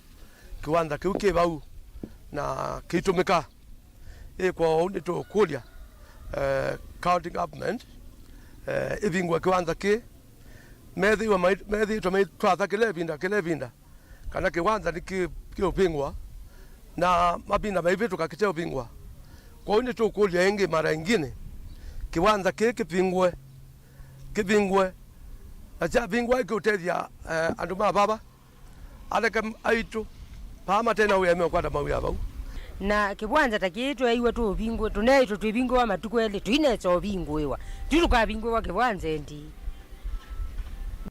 kĩwanza kĩu kĩ vau na kĩitũmĩka. Ĩ kwoou nĩtũkũlya, eh, county government, eh, ĩvingũe kĩwanza kĩĩ. Methĩiwe mai-, methĩĩtwe maitwatha kĩla ĩvinda, kĩla ĩvinda, kana kĩwanza nĩ kĩ-, kĩũvingũa, na mavinda maivĩtũka kĩteũvingũa. Kwoou nĩtũkũlya ĩngĩ mara ĩngĩ, kĩwanza kĩĩ kĩvingũe, kĩvingũe, na kyavingũa kĩũtethya, eh, andũ ma vava, aleke aitũ vaa mate na wĩa meũkwata mawĩa vau. Na kĩwanza ta kĩĩ tweeiwe tũũvingũe, tũneĩtwe twĩvingũe wa matukũ elĩ, tũinesa ũvingũĩwa. Tũi tũkavingũĩwa kĩwanza ĩndĩĩ.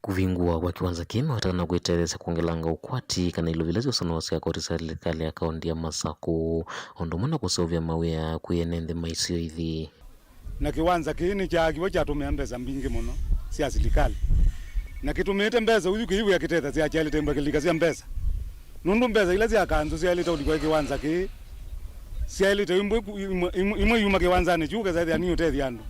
Kũvingũa kwa kĩwanza kĩĩ nĩwatana kwĩtetheesya kwongelanga ũkwati kana ilovi ila syosonoo sya koti sya silikalĩ ya kaũntĩ ya Masakũ, o ũndũ ũmwe na kũseũvya mawĩa kwĩ ene nthĩ ma isio ithi. Na kĩwanza kĩĩ nĩkyaakiwe kyatũmĩa mbesa mbingĩ mũno sya silikalĩ, na kĩtũmĩĩte mbesa ũyu kĩiwĩa kĩtethasya kyaĩlĩte imbakĩlika sya mbesa. Nũndũ mbesa ila sya kanzũ syaĩlĩte ũlikwa kĩwanza kĩĩ, syaĩlĩte imwe, imwe, imwe, imwe yuma kĩwanzanĩ kyu, ũkesa ĩthĩa nĩ ũtethya andũ.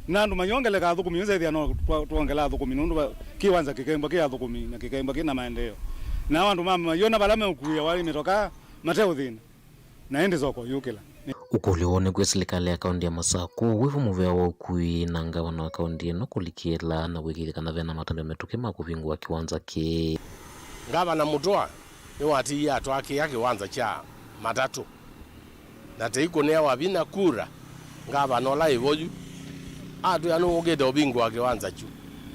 Na andũ mayongeleka athũkũmi, ũkesa ĩthĩa no twa-, twongela athũkũmi, nũndũ va-, kĩwanza kĩkaimbwa kĩ athũkũmi na kĩkaimbwa kĩ na maendeeo. Nao andũ ma-, mayona vala meũkuĩawa nĩ mĩtokaa, mateũthĩna, na ĩndĩ soko yũkĩla. Ũkũlyo woo nĩ kwĩ silikalĩ ya kaũntĩ ya Masakũ wĩvo mũvea wa ũkui na ngavana wa kaũntĩ ĩno kũlikĩla na kũĩkĩĩthya kana vena matambya mĩtũkĩ ma kũvingũa kĩwanza kĩĩ. Ngavana Mũtũa nĩwatĩie atwakĩa kĩwanza kya matatũ, na tei kũneawa vinya kura ngavana ũla ĩvo yu atwĩa nũũkĩte ũvingũa kĩwanza kyu.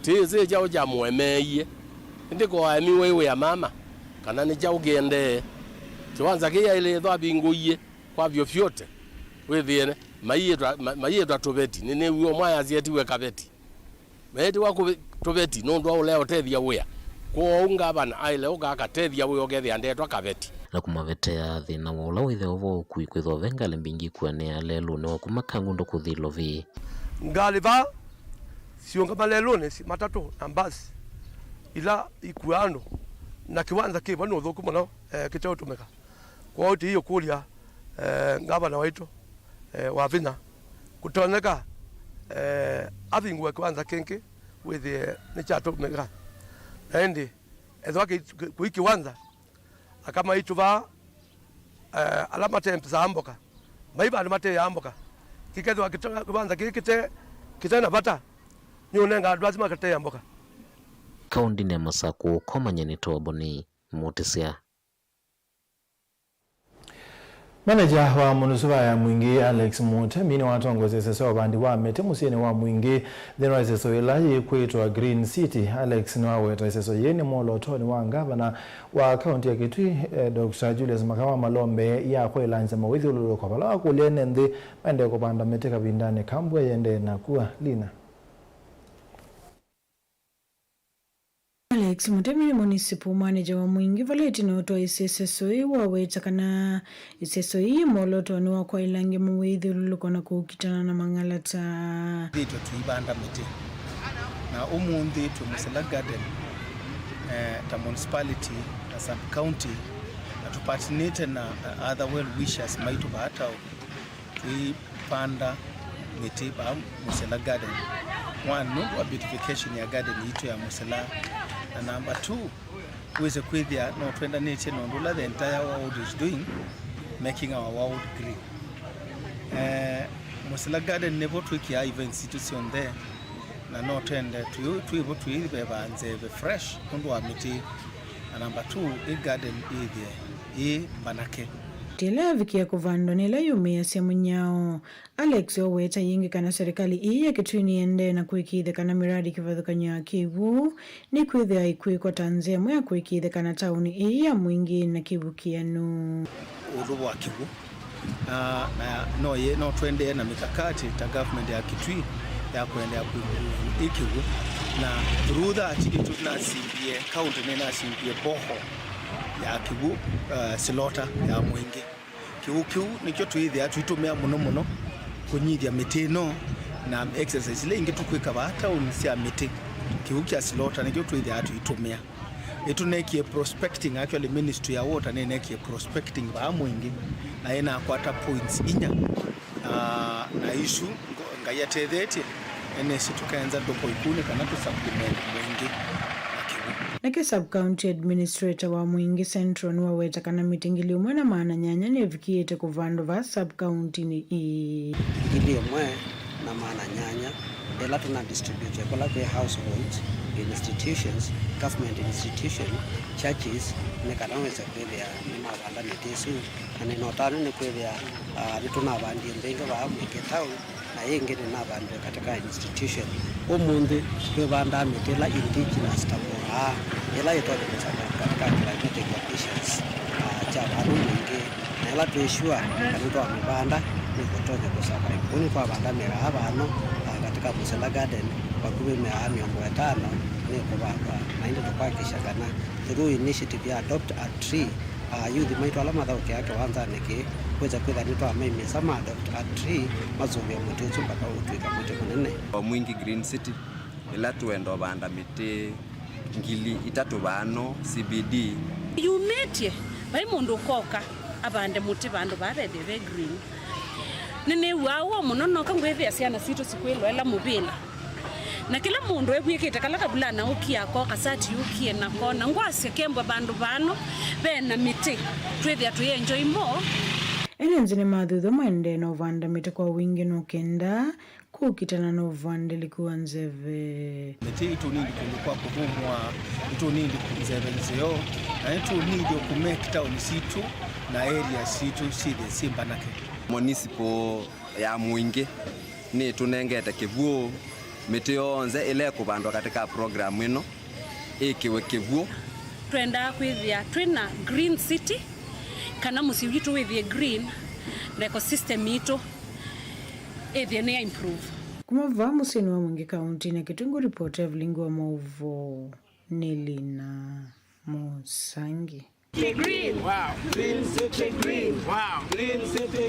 Tĩĩsĩ kyaũ kyamũemeeie, ĩndĩ ko aemiwe ĩ wĩa mama, kana nĩ kyaũ kĩendee? Kĩwanza kĩĩ aĩle ĩthwa avingũie kwa vyovyote, wĩthĩe maiĩtwa, ma-, maiĩtwa tũveti. Nĩnĩw'ie ũmwe ayasya etiwe kaveti. Meetiwa kũve-, tũveti nũndũ wa ũlea ũtethya wĩa. Kwoou ngavana aĩle ũka akatethya wĩa ũkethĩa ndetwa kaveti. Na kũmavetea thĩna wa ũla wĩthĩawa vo ũkui kwĩthwa ve ngalĩ mbingĩ ikuanĩa lelũnĩ wa kuma Kangundo kũthi Lovi. Ngalĩ vaa siũngama lelũnĩ, si-, matatũ na mbasi ila ikua andũ, na kĩwanza kĩvo nĩ ũthũku mũno, eh, kĩteũtũmĩka. Kwoou tũiũkũlya, eh, ngavana waitũ, eh, Wavinya, kũtonyeka, eh, avingũe kĩwanza kĩngĩ wĩthĩe nĩkyatũmĩka. Na ĩndĩ ethĩwa kĩ-, kĩ-, kũi kĩwanza, akamaitũ vaa, eh, ala mate mbesaa mboka, mai vandũ mateaa mboka. Kĩkethĩwa kĩte-, kĩwanza kĩĩ kĩte, kĩte na vata, nĩũnenga andũ asu makateea mboka. Kaũntĩnĩ ya Masakũ, Komanya nĩ Toboni Mũtĩsya. Maneja wa munusuvaa ya Mwingĩ, Alex Mutemi, nĩwatongoesye ĩseso ya ũvandi wa mĩtĩ mũsyĩnĩ wa Mwingĩ nthĩnĩ wa ĩseso ĩla yĩkwĩtwa Green City. Alex nĩwaweta ĩseso yĩĩ nĩ mwolotonĩ wa ngavana wa kaũntĩ ya Kitui, eh, Doctor Julius Makawa Malombe ya kwĩlanzya mawĩthyũlũlũko vala wakũlya ene nthĩ maendee kũvanda mĩtĩ kavindanĩ ka mbua ĩendee na kua. Lina. Alex Mutemi nĩ munisipu maneja wa Mwingĩ vala ĩtina ũtwaĩsye ĩseso ĩĩ waweta kana ĩseso ĩĩ yĩ mwolotonĩ wa kwaĩlangya mawĩthyũlũlũko na kũkitana na mang'alata. Thĩtwe tũivanda mĩtĩ, na ũmũnthĩ twĩ Musela Garden, eh, ta municipality na sub county, na tũpatinĩte na, eh, other well wishers maitũ vaa taoni. Twĩvanda mĩtĩ vaa Musela Garden. One, nũndũ wa beautification ya garden yitũ ya Musela. Na number two, wĩse kwĩthĩa no twendanĩtye na ũndũ ũla the entire world is doing, making our world green. Eh, Musela Garden nĩvo twĩkĩaa events sitũ syonthe, na no twende twĩ-, twĩvo twĩveva nzeve fresh nũndũ wa mĩtĩ. Na number two, ĩ garden ĩthĩe ĩ mbanake. Mĩtĩ ĩla yavikie kũvandwa nĩ ĩla yumĩĩasya mũnyao. Alex oweta yĩngĩ kana serikali ĩĩ ya Kitui nĩendee na kũĩkĩĩthya kana mĩradi kĩvathũkany'o ya kĩw'ũ nĩkwĩthĩwa ĩkwĩkwa ta nzĩa ĩmwe ya kũĩkĩĩthya kana taoni ĩĩ ya Mwingĩ na kĩw'ũ kĩanu. Ũndũ wa kĩw'ũ, na, na no ye-, no tũendee na mikakati ta government ya Kitui ya kũendeea kũimprove ĩ kĩw'ũ, na through that nĩtũnasimbie, county nĩnasimbie boho ya kĩw'ũ, uh, Silota ya Mwingĩ. Kĩw'ũ kĩu nĩkyo twĩthĩa tũitũmĩa mũno mũno kũnyithya mĩtĩ ĩno, na exercise ila ingĩ tũkwĩka vaa taoni sya mĩtĩ. Kĩw'ũ kya Silota nĩkyo twĩthĩaa tũitũmĩa. Nĩtũneekie prospecting, actually, Ministry ya Water nĩneekie prospecting vaa Mwingĩ, na ĩnakwata points inya. Ah, na isu ngo-, Ngai atethetye, nĩnĩsĩ tũkenza ndũko ikunĩ kana tũsupplement Mwingĩ na kĩw'ũ. Nake Sub-County Administrator wa Mwingi Central nĩwaweta kana mĩtĩ ngili ĩmwe na maana nyanya nĩvikĩĩte kũvandwa vaa sub-county-nĩ ĩĩ. Ngili ĩmwe na maana nyanya ĩla tũna distribute kũla kwĩ households, institutions, government institution, churches, nĩ kana wĩse kwĩthĩa nĩmavanda mĩtĩ ĩsu, na nĩna ũtanu nĩ kwĩthĩa, ah, nĩtũnavandie mbingĩ vaa Mwingi town, na ĩngĩ nĩnavandĩwe katika institution. Ũmũnthĩ twĩvandaa mĩtĩ ĩla indigenous ta mũraa, ĩla ĩtonya kũsurvive katika climatic conditions, ah, kya vano Mwingi, na ĩla twĩ sure kana nĩtwamĩvanda nĩkũtonya kũsurvive. Kwoou nĩtwavanda mĩraa vano, ah, katika Musila Garden, vakuvĩ mĩraa mĩongo ĩtano nĩkũvandwa, na ĩndĩ tũkwakikisha kana through initiative ya Adopt a Tree, ayuthi maitũ ala mathaũkĩaa kĩwanzanĩ kĩĩ kwĩsa kwĩtha nĩtwamaimĩsa ma adopt a tree masũvĩe mũtĩ ũsu mpaka ũtw'ĩka mũtĩ mũnene. O Mwingi Green City, ĩla tũenda ũvanda mĩtĩ ngili itatũ vano C B D. Yumĩtye, vai mũndũ ũkoka avande mũtĩ vandũ vaa vethĩe ve green. Nĩnĩw'aa woo mũno, noka ngwĩthĩa syana sitũ sikwĩloela mũvĩla. Na kĩla mũndũ evw'ĩkĩte kala kavulana ũkie ako, kasati yũkie nako, na ngwasya kembwa vandũ vano ve na mĩtĩ, twĩthĩa tũi enjoy more. Ene nzĩ nĩmathuthw'a maendee na ũvanda mĩtĩ kwa wingĩ nũkenda kũkitana na ũvandĩlĩku wa nzeve. Mĩtĩ ĩtũnindi kũndũ kwa kũthũmũa, ĩtũnindi nzeve nzeo, na ĩtũnindi kũmake taoni sitũ na area sitũ syĩthĩe syĩ mbanake. Municipal ya Mwingi nĩtũnengete kĩw'ũ mĩtĩ yonthe ĩla ĩkũvandwa katika program ĩno ĩkĩwe kĩw'ũ. Twendaa kwĩthĩa twĩ na green city, kana mũsyĩ witũ wĩthĩe green, na ecosystem yitũ ĩthĩe nĩ ya improve. Kuma vaa mũsyĩnĩ wa Mwingi kauntinĩ ya Kitui, ngũripota Evelyn wa Maũvoo, nĩ Lina Mũsangi. Green. Wow. Green City. Green. Wow. Green City.